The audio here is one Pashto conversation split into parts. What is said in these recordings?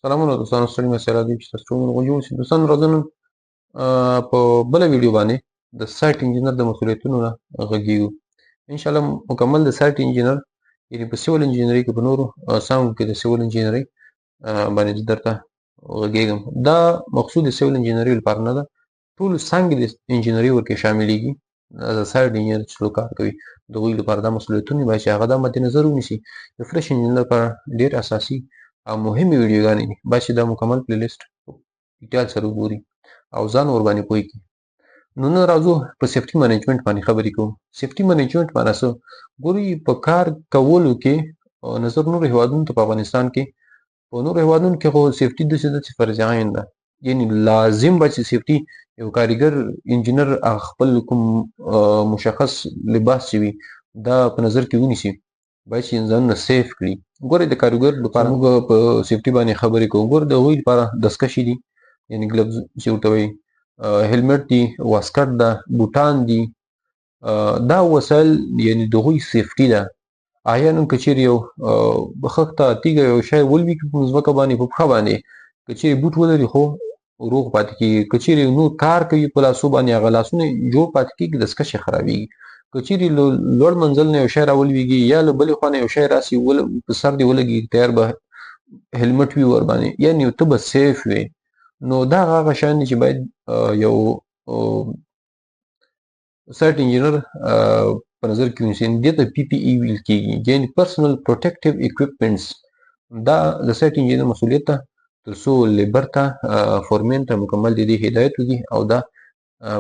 سلامونه دوستانو، ستړي مه سره دي چې تاسو ټول روغ جوړ شئ. دوستانو، راځه نن په بله ویډیو باندې د site engineer د مسولیتونو نه غږیږو. ان شاء الله مکمل د site engineer، یعنی په civil انجینرۍ کې، په نورو څانګو کې د civil انجینرۍ باندې زه درته غږیږم. دا مقصود د civil انجینرۍ لپاره نه ده، ټول څانګې د انجینرۍ ورکې شاملېږي. د site engineer چې څوک کار کوي، د هغوی لپاره دا مسولیتونه باید چې هغه دا مد نظر ونیسي. د fresh engineer لپاره ډېر اساسي او مهمې ویډیوګانې دي، باید چې دا مکمل playlist detail سره وګوري او ځان ورباندې پوه کړي. نو نن راځو په safety management باندې خبرې کوو. safety management معنی څه؟ ګوري، په کار کولو کې نظر نورو هیوادونو ته، په افغانستان کې، په نورو هیوادونو کې خو safety داسې ده چې فرض عین ده، یعنی لازم به چې safety یو کاریګر، انجینر خپل کوم مشخص لباس چې وي، دا په نظر کې ونیسي، باید چې ځانونه safe کړي. ګورئ، د کاریګر لپاره موږ په safety باندې خبرې کوو. ګور، د هغوی لپاره دستکشې دي، یعنی gloves چې ورته وایي، هلمټ دي، واسکټ ده، بوټان دي. دا وسایل یعنی د هغوی safety ده. احیانا که چیرې یو خښته، تیږه، یو شی ولوېږي په ځمکه باندې، په پښه باندې، که چیرې بوټ ولري خو روغ پاتې کېږي. که چیرې نور کار کوي په لاسو باندې، هغه لاسونه جوړ پاتې کېږي، دستکشې خرابېږي. که چیرې له لوړ منزل نه یو شی راولوېږي یا له بلې خوا نه یو شی راسي په سر دې ولګي، تیار به هلمټ وي ورباندې، یعنی ته به safe وې. نو دا هغه شیان دي چې باید یو site engineer په نظر کې ونیسي. دې ته PPE ویل کېږي، یعنی personal protective equipments. دا د site engineer مسولیت ده تر څو labour ته، foreman ته مکمل د دې هدایت وکړي او دا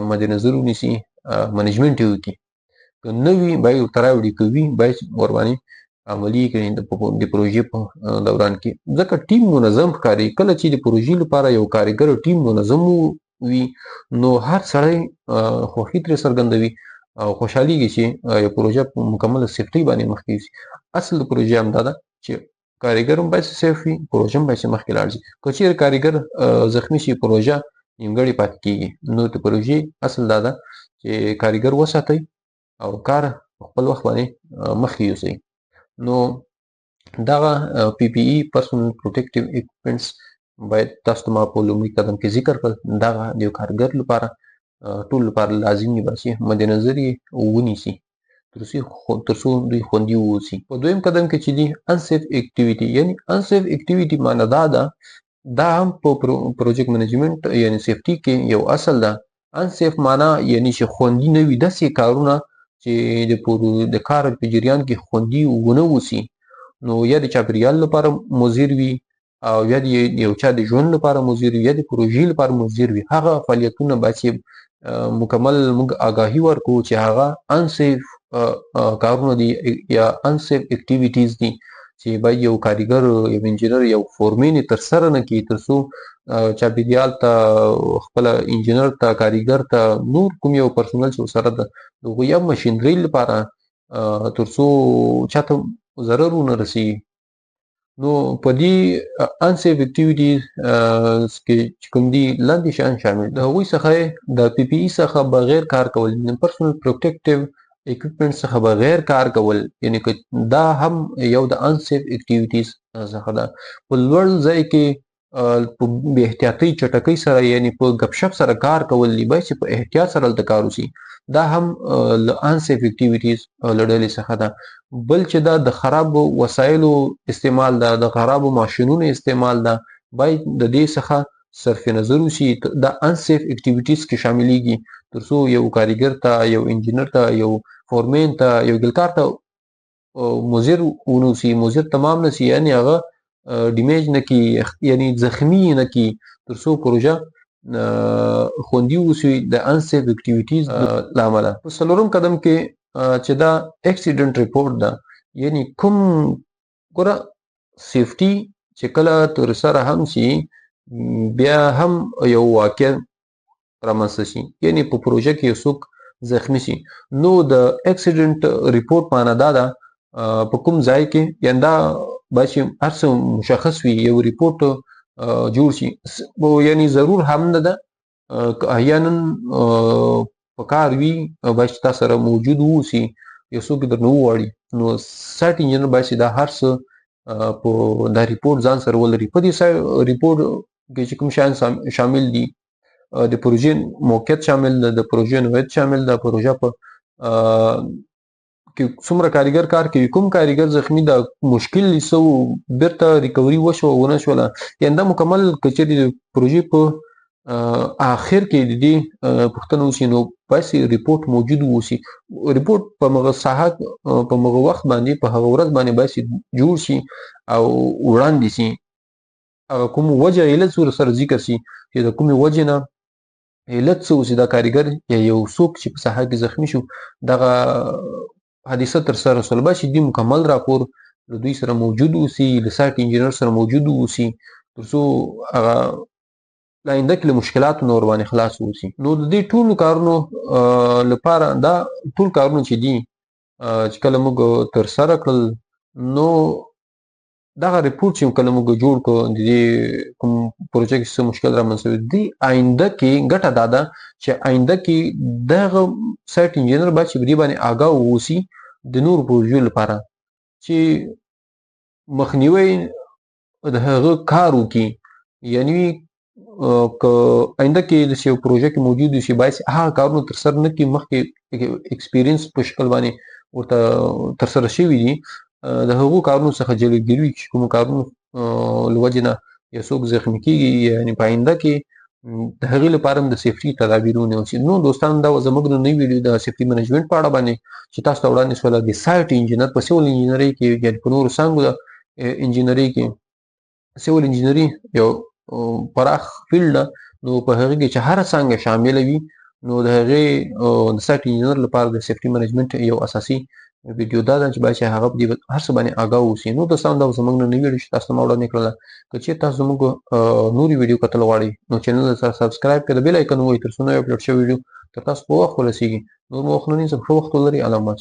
مد نظر ونیسي، management یې وکړي. که نه وي باید ورته راوړي، که وي باید ورباندې عملي کړي د پروژې په دوران کې، ځکه ټیم منظم ښکاري. کله چې د پروژې لپاره یو کاریګر ټیم منظم وي، نو هر سړی خوښي ترې څرګندوي او خوشحالېږي چې یو پروژه په مکمله safety باندې مخکې ځي. اصل د پروژې همدا ده چې کاریګر هم باید safe وي، پروژه هم باید مخکې لاړ شي. که چیرې کاریګر زخمی شي، پروژه نیمګړې پاتې کېږي. نو د پروژې اصل دا ده چې کاریګر وساتئ او کار په خپل وخت باندې مخکې یوسئ. نو دغه PPE، personal protective equipments، باید تاسو ته ما په لومړي قدم کې ذکر کړل. دغه د یو کارګر لپاره، ټول لپاره لازم دي چې مد نظر یې ونیسي تر څو دوی خوندي واوسي. په دویم قدم کې چې دي unsafe activity، یعنی unsafe activity معنی دا ده، دا هم په project management یعنی safety کې یو اصل ده. unsafe معنی یعنی چې خوندي نه وي، داسې کارونه چې د کار په جریان کې خوندي ونه اوسي، نو یا د چاپیریال لپاره مضر وي او یا د یو چا د ژوند لپاره مضر وي یا د پروژې لپاره مضر وي، هغه فعالیتونه باید چې مکمل موږ آګاهي ورکو چې هغه unsafe کارونه دي یا unsafe activities دي چې باید یو کاریګر، یو انجینر، یو foreman یې ترسره نه کړي، تر څو چاپیریال ته، خپل انجینر ته، کاریګر ته، نور کوم یو پرسونل چې ورسره ده، د هغوی یا ماشینرۍ لپاره، تر څو چاته ضرر ونه رسېږي. نو په دې unsafe activities کې چې کوم دي، لاندې شیان شامل. د هغوی څخه د PPE څخه بغیر کار کول، personal protective equipment څخه بغیر کار کول، یعنی که دا هم یو د unsafe activities څخه ده. په لوړ ځای کې په بې احتیاطۍ، چټکۍ سره، یعنی په ګپ شپ سره کار کول دي، باید چې په احتیاط سره هلته کار وشي، دا هم له unsafe activities له ډلې څخه ده. بل چې دا د خرابو وسایلو استعمال ده، د خرابو ماشینونو استعمال ده، باید د دې څخه صرف نظر وشي. دا unsafe activities کې شاملیږي، تر څو یو کاریګر ته، یو انجینر ته، یو foreman ته، یو ګلکار ته مضر ونه شي، مضر تمام نه شي، یعنی هغه damage نه کړي، یعنی زخمی نه کړي، تر څو پروژه خوندي اوسي د unsafe activities له امله. په څلورم قدم کې چې دا accident report ده، یعنی کوم، ګوره، safety چې کله تر سره هم شي، بیا هم یو واقع رامنځته شي، یعنی په پروژه کې یو څوک زخمی شي، نو د accident report معنی دا ده په کوم ځای کې، یعنی دا باید چې هر څه مشخص وي، یو report جوړ شي. یعنی ضرور هم نه ده، که احیانا په کار وي، باید چې تا سره موجود واوسي، یو څوک درنه وغواړي، نو site engineer باید چې دا هر څه په دا report ځان سره ولري. په دې report کې چې کوم شیان شامل دي، د پروژې موقعیت شامل ده، د پروژې نوعیت شامل ده، پروژه په کې څومره کاریګر کار کوي، کوم کاریګر زخمی ده، مشکل یې څه و، بیرته recovery وشوه ونه شوله. یعنې دا مکمل که چېرې د پروژې په آخر کې د دې پوښتنه وشي نو باید report موجود واوسي. report په هغه ساحه، په هغه وخت باندې، په هغه ورځ باندې باید جوړ شي او وړاندې شي. هغه کوم وجه علت ورسره ذکر شي چې د کومې وجې نه علت څه اوسي، دا کاریګر یا یو څوک چې په ساحه کې زخمی شو دغه حادثه ترسره شول، باید چې دوی مکمل راپور له دوی سره موجود اوسي، له site engineer سره موجود اوسي، تر څو هغه آینده کې له مشکلاتو نه ورباندې خلاص اوسي. نو د دې ټولو کارونو لپاره دا ټول کارونه چې دي، چې کله موږ ترسره کړل، نو دغه report چې کله موږ جوړ کړو د دې کوم پروژه کې څه مشکل رامنځته شوی، دې آینده کې ګټه دا ده چې آینده کې دغه site engineer باید چې په دې باندې آګاه واوسي د نورو پروژو لپاره چې مخنیوی د هغه کار وکړي. یعنی که آینده کې داسې یو پروژه کې موجود وي چې باید هغه کارونه ترسره نه کړي، مخکې experience په شکل باندې ورته ترسره شوي دي، د هغو کارونو څخه جلوګیري وي چې کومو کارونو له وجې نه یو څوک زخمي کېږي، یعنې په آینده کې د هغې لپاره هم د safety تدابیر ونیول شي. نو دوستان، دا زموږ نننۍ ویډیو د safety management په اړه باندې چې تاسو ته وړاندې شوله، د site engineer په civil انجینرۍ کې، یعنې په نورو څانګو د انجینرۍ کې civil انجینري یو پراخ field ده، نو په هغې کې چې هره څانګه شامله وي، نو د هغې د site engineer لپاره د safety management یو اساسي ویډیو دا ده چې باید چې هغه په دې هر څه باندې آګاه اوسي. نو دوستان، دا زموږ نننۍ ویډیو چې تاسو ته ما وړاندې کړله. که چېرې تاسو زموږ نورې ویډیو کتل غواړئ نو channel سره subscribe کړئ، د bell icon ووهئ تر څو نوې upload شوې ویډیو تر تاسو په وخت ورسېږي. نور مو وخت نه نیسم، ښه وخت ولرئ. الله مو.